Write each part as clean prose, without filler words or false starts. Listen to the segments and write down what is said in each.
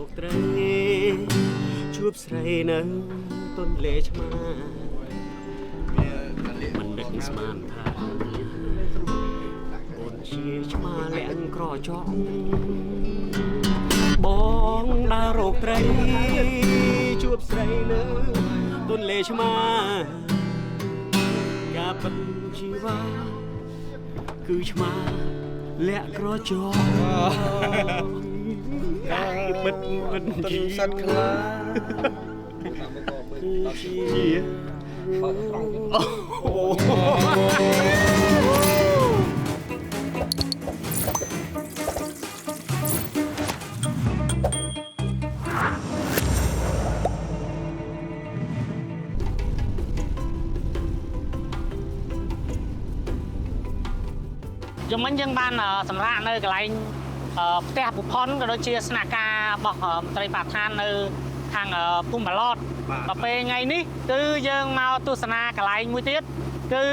កត្រីជួបស្រីនៅទន្លេឆ្មាមិននឹកស្មានថាអូនជាឆ្មាលាក់ក្រចកបងដើររកត្រីជួបស្រីនៅទន្លេឆ្មាការពិតជីវ៉ាគឺឆ្មាលាក់ក្រចកការពិតមិន ទុនសត្វខ្លា គឺជាអូ យំមិញយើងបានសម្រាប់នៅកន្លែងផ្ទះពុផុនក៏ដូចជាស្នាក់ការរបស់មន្ត្រីបរិស្ថាននៅខាងភូមិបាឡតដល់ពេលថ្ងៃនេះគឺយើងមកទស្សនាកន្លែងមួយទៀតគឺ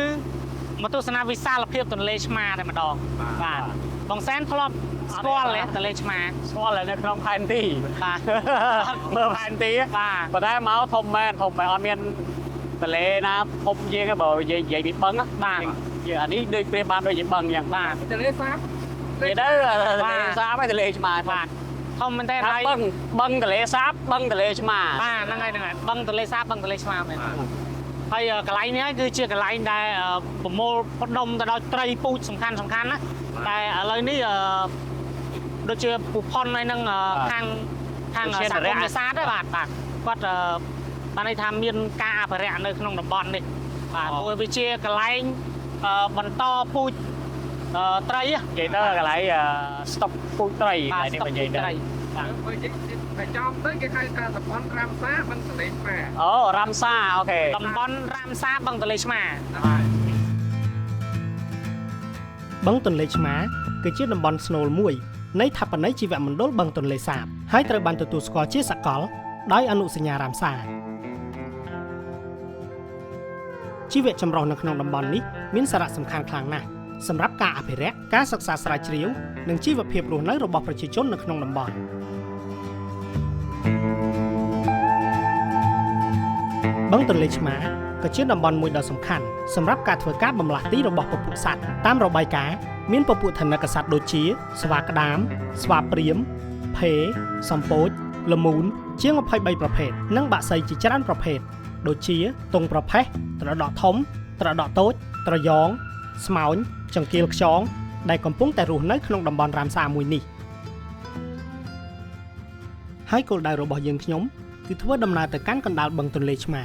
មកទស្សនាវិសាលភាពទន្លេឆ្មាតែម្ដងបាទបងសែនធ្លាប់ស្គាល់ទេទន្លេឆ្មា ស្គាល់នៅក្នុងផែនទី បាទ មើលផែនទី បាទ ប៉ុន្តែមកធំមែនធំមែនអត់មានទន្លេណាធំជាងទេបើនិយាយនិយាយពីបឹង បាទ យើងអានេះដូចប្រៀបបានដូចជាបឹងអញ្ចឹង បាទ ទន្លេសាប និយាយទៅទន្លេសាបហើយទន្លេឆ្មា បាទធំមែនតើហើយ ថាបឹងបឹងទន្លេសាបបឹងទន្លេឆ្មា បាទហ្នឹងហើយហ្នឹងហើយបឹងទន្លេសាបបឹងទន្លេឆ្មាមែនហើយកន្លែងនេះហើយគឺជាកន្លែងដែលប្រមូលផ្ដុំទៅដោយត្រីពូជសំខាន់សំខាន់ណាតែឥឡូវនេះដូចជាពូផុនហើយនឹងខាងខាងសហគមន៍នេសាទបាទបាទគាត់បានន័យថាមានការអភិរក្សនៅក្នុងតំបន់នេះបាទព្រោះវាជាកន្លែងបន្តពូជត្រី និយាយទៅកន្លែងស្តុកពូជត្រីក បាទ ន្លែងនេះ ស្តុក បើនិយាយទៅ ពូជត្រីបាទ បើនិយាយតែចំទៅគេហៅថាតំបន់រាមសាបឹងទន្លេឆ្មា អូរ៉ាំសាអូខេ តំបន់រាមសាបឹងទន្លេឆ្មា បឹងទន្លេឆ្មាគឺជាតំបន់ស្នូលមួយនៃឋាបនីយជីវមណ្ឌលបឹងទន្លេសាបហើយត្រូវបានទទួលស្គាល់ជាសកលដោយអនុសញ្ញារ៉ាមសាជីវៈចម្រុះនៅក្នុងតំបន់នេះមានសារៈសំខាន់ខ្លាំងណាស់សម្រាប់ការអភិរក្សការសិក្សាស្រាវជ្រាវនិងជីវភាពរស់នៅរបស់ប្រជាជននៅក្នុងតំបន់បឹងទន្លេឆ្មាក៏ជាតំបន់មួយដ៏សំខាន់សម្រាប់ការធ្វើការបំលាស់ទីរបស់ពពួកសត្វតាមរបាយការណ៍មានពពួកថនិកសត្វដូចជា ស្វាក្តាម ស្វាព្រាម ភេសំពោចល្មូនជាង23ប្រភេទនិងបក្សីជាច្រើនប្រភេទដូចជាទងប្រផេះត្រដក់ធំ ត្រដក់តូច ត្រយង ស្មោញចង្កៀលខ្យងដែលកំពុងតែរស់នៅក្នុងតំបន់រាមសារមួយនេះហើយគោលដៅរបស់យើងខ្ញុំគឺធ្វើដំណើរទៅកាន់កណ្ដាលបឹងទន្លេឆ្មា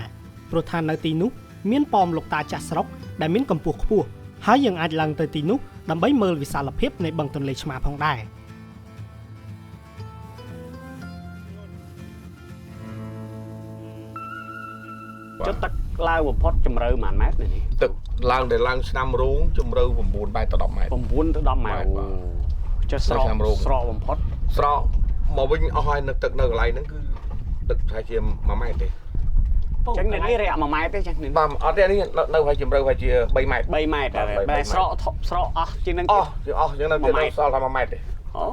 ព្រោះថានៅទីនោះមានប៉មលោកតាចាស់ស្រុកដែលមានកម្ពស់ខ្ពស់ហើយយើងអាចឡើងទៅទីនោះដើម្បីមើលវិសាលភាពនៃបឹងទន្លេឆ្មាផងដែរ ចុះទឹកឡើងបំផុតជម្រៅប៉ុន្មានម៉ែត្រនេះ ទឹកឡើងដែលឡើងឆ្នាំរោងជម្រៅ9ម៉ែត្រទៅ10ម៉ែត្រ 9ទៅ10ម៉ែត្រ បាទ ចុះស្រក ឆ្នាំរោង ស្រកបំផុត ស្រកមកវិញអស់ហើយនៅទឹកនៅកន្លែងហ្នឹងគឺទឹកប្រហែលជា1ម៉ែត្រទេ អញ្ចឹងនៅនេះរាក់1ម៉ែត្រទេចឹងនេះ បាទអត់ទេនេះនៅប្រហែលជម្រៅប្រហែលជា3ម៉ែត្រ 3ម៉ែត្រ បាទ បែរស្រកថប់ស្រកអស់ជាងនឹង អស់ជាអស់អញ្ចឹងនៅទៀតនៅសល់តែ1ម៉ែត្រទេ អូ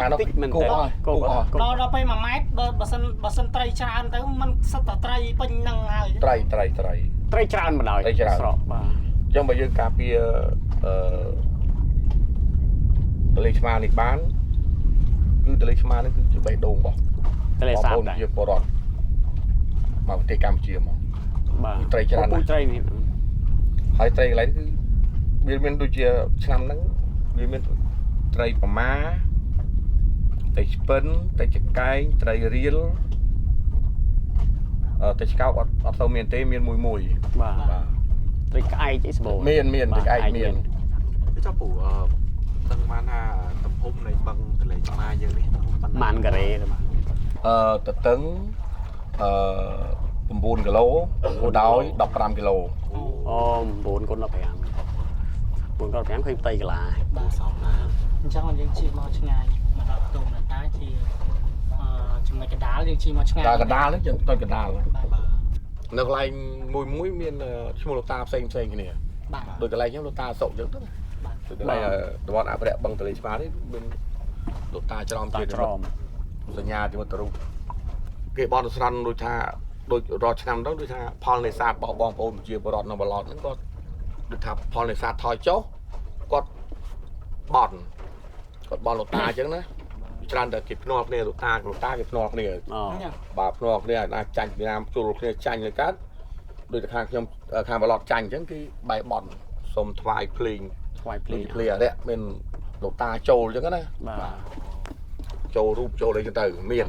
ខាងនោះ តិចមែនទេ គោកអស់ គោកអស់ គោកអស់ ដល់ដល់ពេល1ម៉ែត្របើបើសិនបើសិនត្រីច្រើនទៅมันសិតតែត្រីពេញហ្នឹងហើយ ត្រីត្រីត្រី ត្រីច្រើនបណ្ដោយ ត្រីច្រើន ស្រកបាទ អញ្ចឹងបើយើងការពារអឺទន្លេឆ្មានេះបានគឺទន្លេឆ្មានេះគឺជាបេះដូងរបស់ ទន្លេសាប បងប្អូន ដែរ ជាពលរដ្ឋមកប្រទេសកម្ពុជាមក បាទ ត្រីច្រើនណាស់ ពូជត្រីនេះ ហើយត្រីកន្លែងនេះគឺវាមានដូចជាឆ្នាំហ្នឹងវាមានត្រីប្រមាត្រីឆ្ពិនត្រីចកែងត្រីរៀលអឺត្រីឆ្កោកអត់អត់សូវមានទេមានមួយមួយ បាទ បាទ ត្រីក្អែកអីសម្បូរ មានមានត្រីក្អែកមាន ចុះពូអឺដឹងបានថាទំហំនៃបឹងទន្លេឆ្មាយើងនេះទំហំប៉ុណ្ណា ម៉ានការ៉េទៅបាទ អឺតតឹងអឺ9គីឡូដោយ15គីឡូ អូ9គុណ15 9គុណ15ឃើញផ្ទៃកន្លា បាទអញ្ចឹងយើងជិះមកឆ្ងាយមកដល់ខ្ទមតាជាអឺចំណុចកណ្ដាលយើងជិះមកឆ្ងាយ តាកណ្ដាលហ្នឹងយើងទៅកណ្ដាល បាទ នៅកន្លែងមួយមួយមានឈ្មោះលោកតាផ្សេងផ្សេងគ្នា បាទ ដូចកន្លែងខ្ញុំលោកតាសុកអញ្ចឹងទៅ បាទ ដូចកន្លែងតំបន់អភិរក្សបឹងទន្លេឆ្មានេះមានលោកតាច្រម តា ទៀត ច្រម សញ្ញាជាមិត្តរូបគេបន់ស្រន់ដូចថាដូចរាល់ឆ្នាំទៅដូចថាផលនេសាទរបស់បងប្អូនប្រជាពលរដ្ឋនៅបឡតហ្នឹងគាត់ដូចថាផលនេសាទថយចុះគាត់បន់គាត់បន់លោកតាអញ្ចឹងណាច្រើនតែគេភ្នាល់គ្នាលោកតាលោកតាគេភ្នាល់គ្នា អូ បាទភ្នាល់គ្នាឲ្យណាចាញ់ពីណាមជុលគ្នាចាញ់លើកើតដូចតែខាងខ្ញុំខាងបឡតចាញ់អញ្ចឹងគឺបែបន់សុំថ្វាយភ្លេង ថ្វាយភ្លេង ភ្លេងអរិយមានលោកតាចូលអញ្ចឹងណា បាទ ចូលរូបចូលអីចឹងទៅមាន